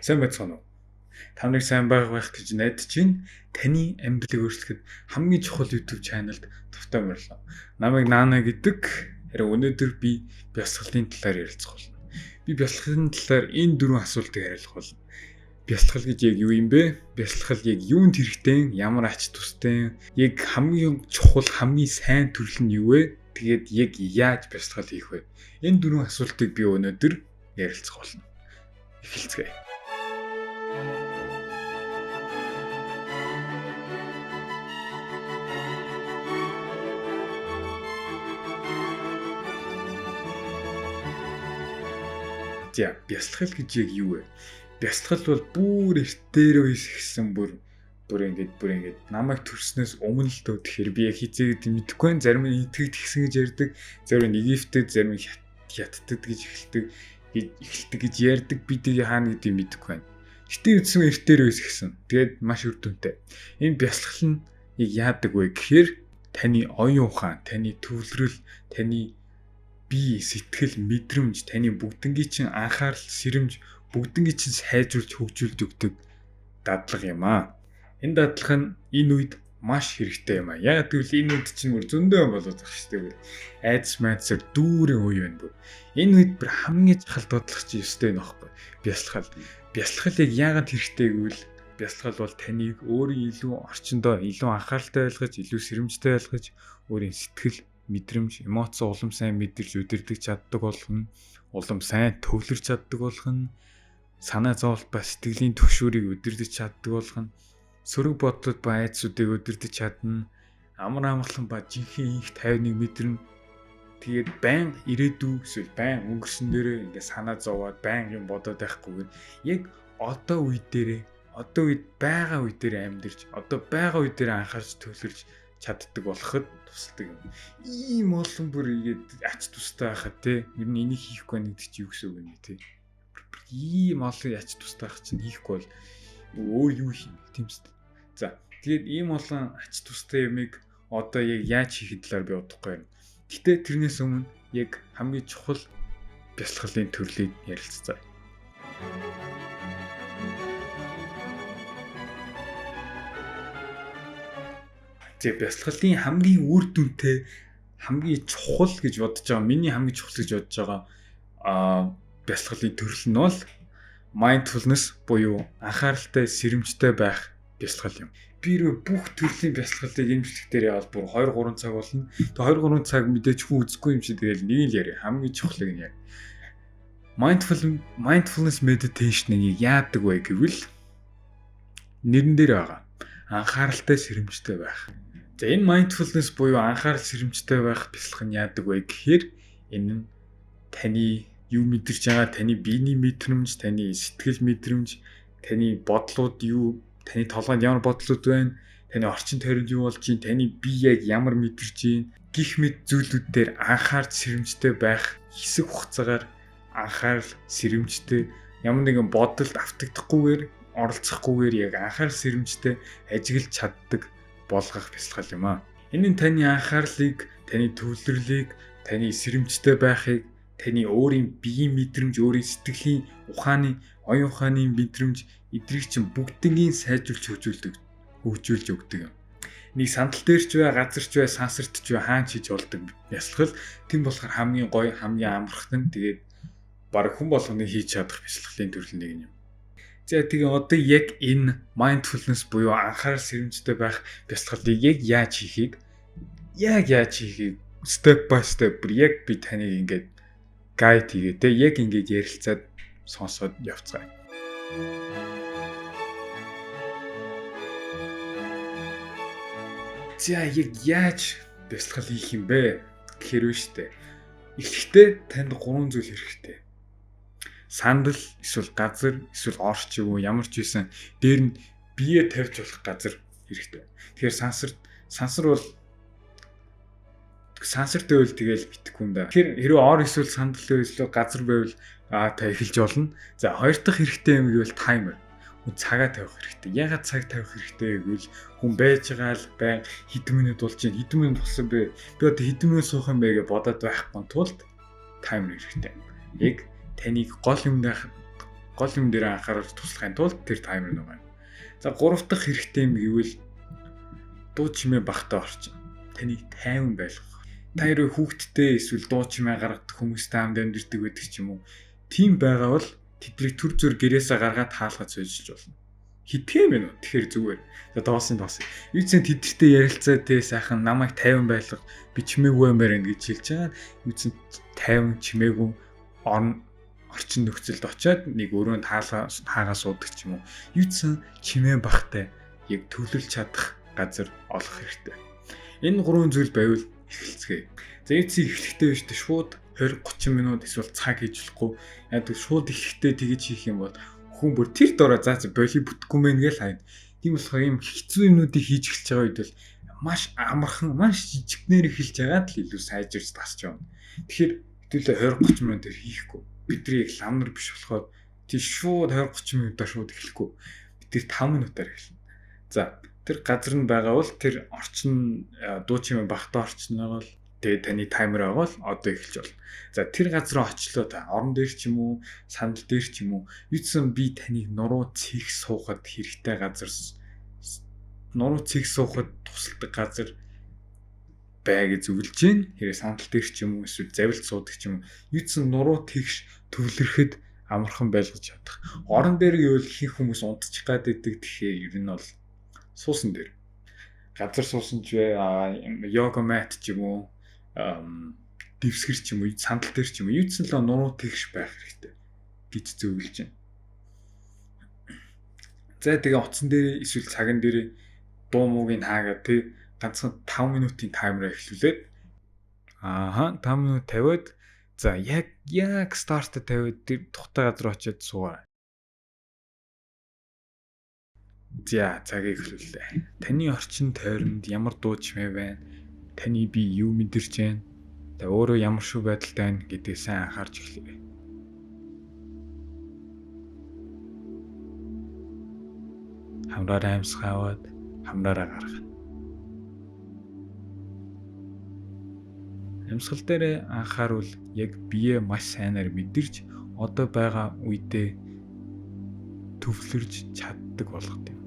Сайн байцгаана уу? Та нарыг сайн байгаа байх гэж найдаж байна. Таны амьдралыг өөрчлөхөд хамгийн чухал YouTube channel-д тавтай морилоо. Намайг Нана гэдэг. Харин өнөөдөр би бясалгалын талаар ярилцах болно. Би бясалгалын талаар энэ дөрвөн асуултыг хариулах болно. Бясалгал гэж яг юу юм бэ? Бясалгал яг юунд хэрэгтэй? Ямар ач тустай? Яг хамгийн чухал, хамгийн сайн төрөл нь юу вэ? Тэгээд яг яаж бясалгал хийх вэ? Энэ дөрвөн асуултыг би өнөөдөр ярилцах болно. Эхэлцгээе. За, бясалгал гэж яг юу вэ? Бясалгал бол бүр эрт дээрөө ихсэн бүр ингээд намайг төрснөөс өмнө л дөө. Тэгэхээр би яг хизээ гэдэг мэдэхгүй байна. Зарим нь итгэж тэгсэн гэж ярьдаг, зарим нь Египтэд, зарим нь Хятадд гэж эхэлдэг гэж ярьдаг. Би тийг хаана гэдгийг мэдэхгүй байна. Гэтэ үндсэн эрт дээрөө ихсэн. Тэгээд маш үр дүнтэй. Энэ бясалгал нь яг яадаг вэ гэхээр таны оюун ухаан, таны төвлөрөл, таны бие, сэтгэл, мэдрэмж, таны бүгднгийн чинь анхаарал, сэрэмж бүгднгийн чинь сайжруулж хөгжүүлж өгдөг дадлага юм аа. Энэ дадлага нь энэ үед маш хэрэгтэй юм аа. Яг гэвэл энэ үед чинь бүр зөндөө юм болоод байгаа шүү дээ. Айдас майдсаар дүүрэн үе байна бүр. Энэ үед бүр хамгийн чухал дадлага чи ёстой юм аахгүй. Бясалгал. Бясалгалыг яагаад хэрэгтэй гэвэл бясалгал бол таныг өөрийн илүү орчиндөө илүү анхааралтай байлгаж, илүү сэрэмжтэй байлгаж, өөрийн сэтгэл, мэдрэмж, эмоц улам сайн мэдэрч удирдах чаддаг болгоно, улам сайн төвлөрч чаддаг болгоно, санаа зовлт ба сэтгэлийн түгшүүрийг удирдах чаддаг болгоно, сөрөг бодлууд ба айдсуудыг удирдах чадна, амар амгалан ба жинхэнэ инх тайвныг мэдэрнэ. Тэгээд байн ирээдүй эсвэл байн өнгөрсөн дээрээ ингээ санаа зовоод байн юм бодоод байхгүйгээр яг одоо үе дээрээ, одоо үед байгаа үе дээр амьдарч, одоо байгаа үе дээр анхаарч төвлөрч чаддаг болоход тусалдаг юм. Ийм олон бүр игээд ач тустай байхад те, ер нь энийг хийхгүй байна гэдэг чи юу гэсэн үг юм бэ те? Ийм олон ач тустай байх чинь хийхгүй бол өөр юу хийм бэ тийм үст. За, тэгээд ийм олон ач тустай юмыг одоо яг яаж хийх талаар би бодохгүй юм. Гэтэ тэрнээс өмнө яг хамгийн чухал бясалгалын төрлийг ярилцгаая. За, бясалгалын хамгийн үр дүнтэй, хамгийн чухал гэж бодож байгаа, миний хамгийн чухал гэж бодож байгаа бясалгалын төрөл нь бол mindfulness буюу анхааралтай, сэрэмжтэй байх бясалгал юм. Би рүү бүх төрлийн бясалгалыг энэ бичлэг дээр явал бүр 2 3 цаг болно. Тэгээ 2 3 цаг мэдээж хүн үзэхгүй юм чи, тэгэл нэг л яриа. Хамгийн чухлыг нь яриа. Mindfulness meditation-ыг яадаг вэ гэвэл нэрэн дээр байгаа. Анхааралтай, сэрэмжтэй байх. За, энэ mindfulness буюу анхаарал сэрэмжтэй байх бясалгал нь яадаг вэ гэхээр энэ нь таны юу мэдэрч байгаа, таны биений мэдрэмж, таны сэтгэл мэдрэмж, таны бодлууд юу, таны толгойд ямар бодлууд байна, таны орчин тойронд юу болж байна, таны бие яг ямар мэдэрч байна гэх мэт зүйлүүд дээр анхаарч сэрэмжтэй байх, хэсэг хугацаагаар анхаарал сэрэмжтэй, ямар нэгэн бодолд автагдахгүйгээр, оролцохгүйгээр яг анхаарал сэрэмжтэй ажиглаж чаддаг болгох бясалгал юм аа. Энэ нь таны анхаарлыг, таны төвлөрлийг, таны сэрэмжтэй байхыг, таны өөрийн биеийн мэдрэмж, өөрийн сэтгэлийн ухааны, оюун ухааны мэдрэмж эдрийг чинь бүгднгийн сайжруулж хөгжүүлж өгдөг юм. Нэг сандал дээр ч бай, газар ч бай, сансарт ч бай, хаан ч хийж болдог бясалгал. Тийм болохоор хамгийн гоё, хамгийн амархан, тэгээд баг хүн болгоны хийж чадах бясалгалын төрөл нэг юм. За, тэгээ одоо яг энэ mindfulness буюу анхаарал сэрэмжтэй байх бясалгалыг яг яаж хийхийг, яг яаж хийхийг step by step бүр яг би таныг ингээд guide хийгээ те, яг ингээд ярилцаад сонсоод явцгаая. За, яг яаж бясалгал хийх юм бэ гэхээр вэ штэ. Эхлэхдээ танд гурван зүйл хэрэгтэй. Сандал эсвэл газар эсвэл орч юм уу, ямар ч байсан дээр нь бие тавьж болох газар хэрэгтэй. Тэгэхээр сансар бол сансарт байвал тэгэл битгэхгүй юм да. Тэгэхээр хэрвээ ор эсвэл сандал эсвэл газар байвал та эхэлж болно. За, хоёр дахь хэрэгтэй юм гэвэл таймер. Хүн цагаа тавих хэрэгтэй. Яагаад цаг тавих хэрэгтэй гэвэл хүн байж байгаа л байн хэдэн минут болж байна, хэдэн минут болсон бэ? Би одоо хэдэн минут суух юм бэ гэж бодоод байхгүй тулд таймер хэрэгтэй. Яг таныг гол юм Гол юм дээр анхаарч туслахын тулд тэр таймер нэг байна. За гурав дахь хэрэгтэй юм гэвэл дуу чимээ багтаа орчин. Таныг тайван байлгах. Та хэрвээ хүүхэдтэй эсвэл дуу чимээ гаргадаг хүмүүстэй хамт амьдардаг байдаг ч юм уу. Тийм байгаа бол тэднийг түр зур гэрээсээ гаргаад хаалгаа цөөжилж болно. Хитгэн юм уу? Тэгэхээр зүгээр. За доосын доос. Юуцэн тэдэртэй ярилцаа те сайхан намайг тайван байлга би чимээгүй юм байна гэж хэлж байгаа. Юуцэн тайван чимээгүй орн орчин нөхцөлд очиад нэг өрөөнд хаагаа суудаг ч юм уу. Юуцэн чимээ багтай яг төвлөрч чадах газар олох хэрэгтэй. Энэ гурван зүйл байвал эхэлцгээе. За юуцэн эхлэхдээ биш үү шууд 20 30 минут эсвэл цаг хийж болохгүй. Яг тэг шууд эхлэхдээ тэгэж хийх юм бол хүн бүр тэр дороо за боли бүтэхгүй мэн гэж хайна. Тийм болохоор ийм хэцүү юмнуудыг хийж эхэлж байгаа үед бол маш амархан, маш жижигнэр эхэлж байгаад л илүү сайжирч тасч явна. Тэгэхээр хэдүүлээ 20 30 минут дээр хийхгүй. Бидний яг лам нар биш болохоор тий шууд 20 30 минутаар шууд эхлэхгүй. Бид тэр 5 минутаар эхэлнэ. За тэр газар нь байгаа бол тэр орчин дуу чимээ багтаа орчин байгаа бол тэгээ таны таймер байгаа бол одоо эхэлж болно. За тэр газар руу очлоо та орон дээр ч юм уу, сандал дээр ч юм уу, юуцсан би таныг нуруу цэх суухад хэрэгтэй газар нуруу цэх суухад тусалдаг газар бай гэж зөвлөж байна. Хэрэг сандал дээр ч юм уу эсвэл завилт суудаг ч юм уу, юуцсан нуруу тэгш төвлөрөхөд амархан байлгаж чадах. Орон дээр гэвэл ихэнх хүмүүс унтчих гад идэг. Тэгэхээр ер нь бол суусан дээр. Газар суусан ч бай, йога мат ч юм уу, дэвсгэр ч юм уу, сандал дээр ч юм уу, юуцсан л нуруу тэгш байх хэрэгтэй гэж зөвлөж байна. За тэгээ утсан дээр эсвэл цаган дээр дуу муугийн хаагаад тий ганцхан 5 минутын таймераа эхлүүлээд 5 минут тавиад за яг старт тавиад тэр тухтай газар очиод суугаа. За цагийг эхлүүллээ. Таны орчин тойронд ямар дуу чимээ байна? Таны бие юу мэдэрч байна? Та өөрөө ямар шүү байдалтай байна гэдгийг сайн анхаарч эхлэв. Хамраараа амьсгаа аваад хамраараа гаргана. Амьсгал дээр анхааруул яг бие маш сайнаар мэдэрч одоо байгаа үедээ төвлөрж чаддаг болгох юм.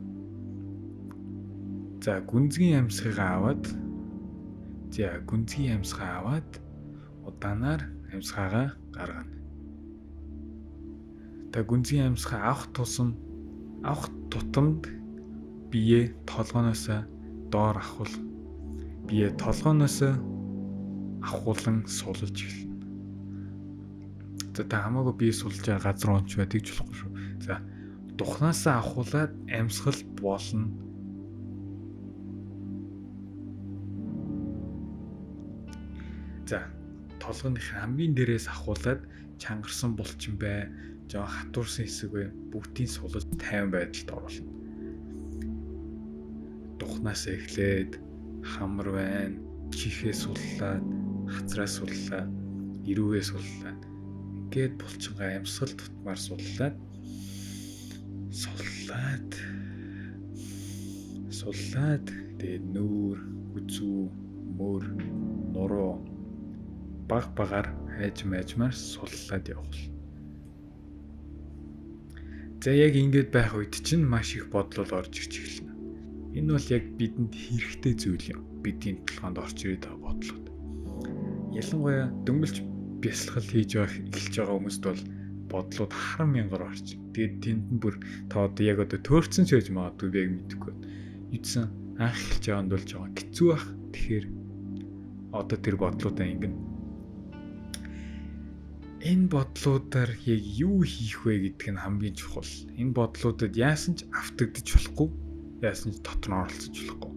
За гүнзгий амьсгаа аваад удаанаар амьсгаагаа гаргана. Та гүнзгий амьсгаа авах тутамд бие толгооноос доор авахул бие толгооноос авахулан сулж эхэлнэ. За та хамаагүй бие сулж байгаа газар унч бай тэгж болохгүй шүү. За духнаасаа авахулаад амьсгал болно. За толгойн хамгийн дээрээс авахулаад чангарсан булчин бай, жоо хатуурсан хэсэг бай, бүгдийг сулж тайван байдалд оруулна. Духнаас эхлээд хамар байна, чихээ суллаад, хацраа суллаад, эрүүгээ суллаад, ингээд булчингаа амьсгал тутмаар суллаад тэгээд нүүр, хүзүү, мөр, нуруу баг багаар хайж-майжмаар суллаад явах. За яг ингэж байх үед чинь маш их бодлол орж ирж эхэлнэ. Энэ бол яг бидэнд хэрэгтэй зүйл юм. Бидний толгоонд орж ирээд байгаа бодлууд. Ялангуяа дөнгөлж бясалгал хийж байгаа эхэлж байгаа хүмүүст бол бодлууд харан мянгаар орж. Тэгээд тэнд нь бүр та одоо яг одоо төөрцөн ч байж магадгүй би яг мэдэхгүй байна. Юудсан анх эхэлж байгаанд бол жоохон хэцүү байх. Тэгэхээр одоо тэр бодлуудаа ингэнэ. Энэ бодлуудаар яг юу хийх вэ гэдг нь хамгийн чухал. Энэ бодлуудад яасан ч автагдаж болохгүй, яасан ч дотор нь оролцож болохгүй.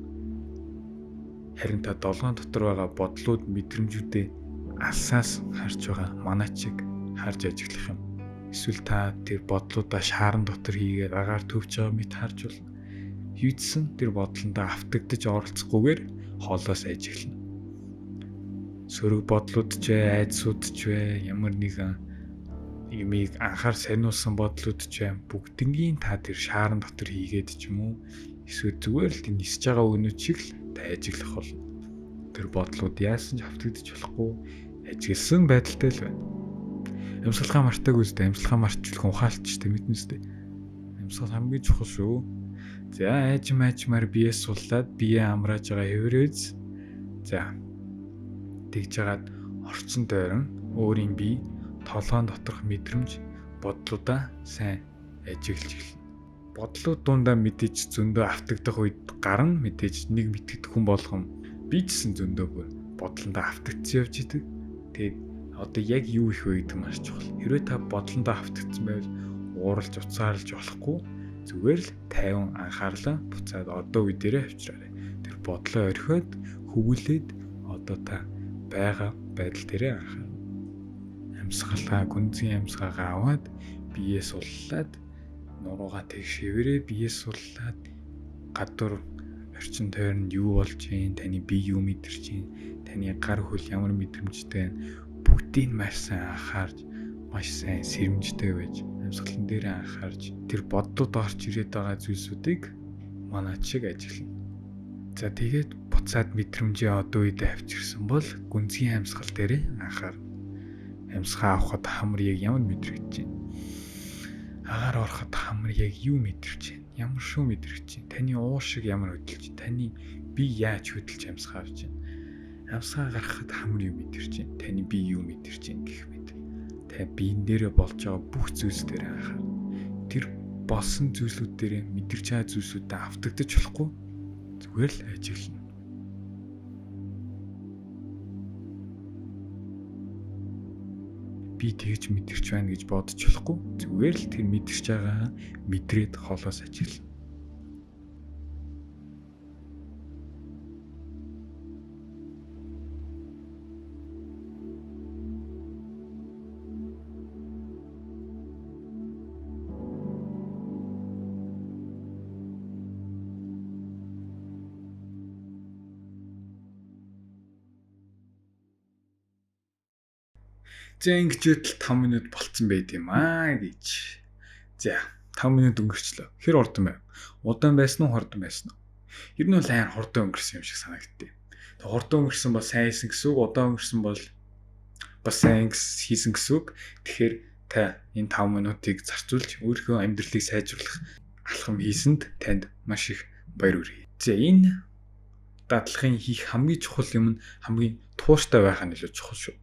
Харин та долгоон дотор байгаа бодлууд мэдрэмжүүдээ алсаас харж байгаа манай чиг харж ажиглах юм. Эсвэл та тэр бодлуудаа шааран дотор хийгээд агаар төвж байгаа мэт харж болно. Юудсан тэр бодлондоо автагдаж оролцохгүйгээр хоолоос ажиглана. Сөрөг бодлууд ч бай, айдсууд ч бай, ямар нэгэн юмыг анхаар саниулсан бодлууд ч бай, бүгднгийн та тэр шааран дотор хийгээд ч юм уу эсвэл зүгээр л нисэж байгаа үгнүүд шиг л та ажиглах болно. Тэр бодлууд яасан ч автагдаж болохгүй ажигласан байдалтай л байна. Амьсгалгаа мартаагүй үстэй. Амьсгалгаа мартчихлах ухаалч тэ мэднэ үстэй. Амьсгал хамгийн чухал шүү. За аажим аажмаар бие суллаад бие амрааж байгаа хэврээз. За тэгж жагаад орчин тойрон өөрийн бие толгоон доторх мэдрэмж бодлуудаа сайн ажиглаж эхэлнэ. Бодлууд дундаа мэдээж зөндөө автагдах үед гарна, мэдээж нэг мэтгэдэг хүн болгон би ч гэсэн зөндөө бүр бодлондоо автагдсан явж идэг. Тэгээд одоо яг юу их вэ гэдэг маш чухал. Хэрвээ та бодлондоо автагдсан байвал ууралж уцаарлаж болохгүй, зүгээр л тайван анхаарлаа буцаад одоо үе дээрээ авчираарай. Тэр бодлоо орхиод хөвгүүлээд одоо та байгаа байдал дээрээ анхаар. Амьсгалаа, гүнзгий амьсгаагаа аваад бие суллаад нуруугаа тэгш хэврээ, бие суллаад гадуур орчин тойронд юу болж байна, таны бие юу мэдэрч байна, таны гар хөл ямар мэдрэмжтэй байна, бүгдийг маш сайн анхаарч, маш сайн сэрэмжтэй байж амьсгалан дээр анхаарч тэр бодлууд орч ирээд байгаа зүйлсүүдийг манайд шиг ажиглана. За тэгээд буцаад мэдрэмжээ одоо үедээ авчирсан бол гүнзгий амьсгал дээр анхаар. Амьсгаа авахад хамар яг ямар мэдрэгдэж байна? Агаар ороход хамар яг юу мэдэрч байна? Ямар шүү мэдрэгдэж байна? Таны уур шиг ямар хөдөлж байна? Таны бие яаж хөдөлж амьсгаа авч байна? Амьсгаа гаргахад хамар юу мэдэрч байна? Таны бие юу мэдэрч байна гэх мэт. Та биен дээрээ болж байгаа бүх зүйлс дээр анхаар. Тэр болсон зүйлсүүд дээрээ мэдэрч байгаа зүйлсүүдэд автагдаж болохгүй. Зүгээр л ажиглана. Би тэгж мэдэрч байна гэж бодож болохгүй. Зүгээр л тэр мэдэрч байгаагаа мэдрээд холоос ажиглана. За ингэж л 5 минут болцсон байд юм аа гэж. За 5 минут өнгөрчлөө. Хэр хурдан байв? Удаан байсан уу, хурдан байсан уу? Ер нь бол амар хурдан өнгөрсөн юм шиг санагдтыг. Тэг хурдан өнгөрсөн бол сайн хийсэн гэсэн үг, удаан өнгөрсөн бол бас сайн хийсэн гэсэн үг. Тэгэхээр та энэ 5 минутыг зарцуулж өөрийнхөө амьдралыг сайжруулах алхам хийсэнд танд маш их баяр хүргэе. За энэ дадлагын хийх хамгийн чухал юм нь хамгийн тууштай байх нь илүү чухал шүү.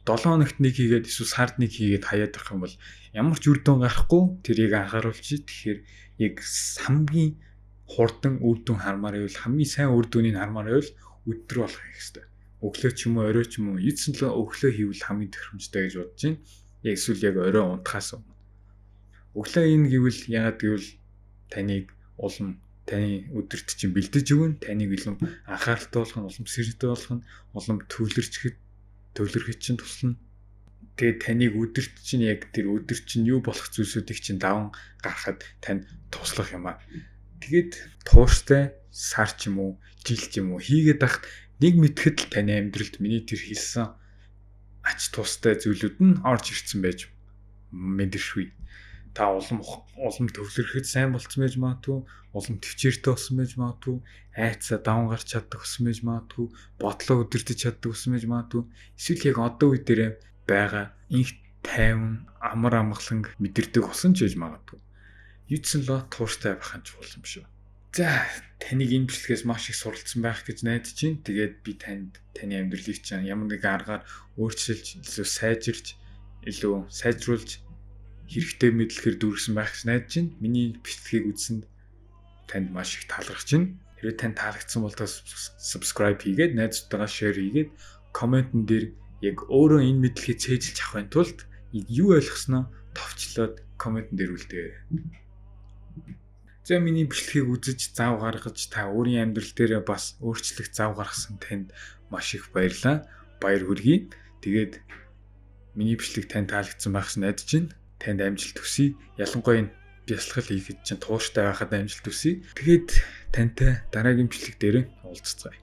7 хоногт нэг хийгээд эсвэл сард нэг хийгээд хаяад авах юм бол ямар ч үр дүн гарахгүй, тэрийг анхааруулчих. Тэгэхээр яг хамгийн хурдан үр дүн хармаар байвал, хамгийн сайн үр дүнийг хармаар байвал өдөр болох хэрэгтэй. Өглөө ч юм уу, орой ч юм уу, эцэн л өглөө хийвэл хамгийн тохиромжтой гэж бодож байна. Яг эсвэл яг орой унтахаас өмнө. Өглөө энэ гэвэл яагаад гэвэл таныг улам таны өдөрт чинь бэлдэж өгнө, таныг илүү анхааралтай болох нь, улам сэрэнтэй болох нь, улам төвлөрөхөд чинь туслана. Тэгээд таныг өдөрт чинь яг тэр өдөр чинь юу болох зүйлсүүдийг чинь даван гаргахад танд туслах юм аа. Тэгээд тууштай сар ч юм уу, жил ч юм уу хийгээд байхад нэг мэтгэд л таны амьдралд миний тэр хийсэн ач тустай зүйлүүд нь орж ирсэн байж мэдэршгүй. Та улам улам төвлөрөхөд сайн болцсон байж магадгүй, улам төвчээртэй болсон байж магадгүй, айцаа даван гарч чаддаг болсон байж магадгүй, бодлоо өдөртөж чаддаг болсон байж магадгүй. Эсвэл яг одоо үе дээр байгаа инх тайван амар амгаланг мэдэрдэг болсон ч байж магадгүй. Юудсан лоо тууштай байх нь чухал юм шүү. За таныг энэ бичлэгээс маш их суралцсан байх гэж найдаж байна. Тэгээд би танд таны амьдралыг чинь ямар нэгэн аргаар өөрчилж, илүү сайжирч, илүү сайжруулж хэрэгтэй мэдлэгээр дүүргэсэн байх гэж найдаж байна. Миний бичлэгийг үзсэнд танд маш их талархаж байна. Хэрвээ танд таалагдсан бол та subscribe хийгээд, найзуудтайгаа share хийгээд, комментэн дээр яг өөрөө энэ мэдлэгийг цээжилж авахын тулд юу ойлгосноо товчлоод комментэн дээр үлдээгээрэй. За миний бичлэгийг үзэж зав гаргаж та өөрийн амьдрал дээрээ бас өөрчлөх зав гаргасан танд маш их баярлалаа. Баяр хүргэе. Тэгээд миний бичлэг танд таалагдсан байх гэж найдаж байна. Танд амжилт хүсье. Ялангуяа энэ бясалгал хийхэд чинь тууштай байхад амжилт хүсье. Тэгээд тантай дараагийн бичлэг дээр уулзцгаая.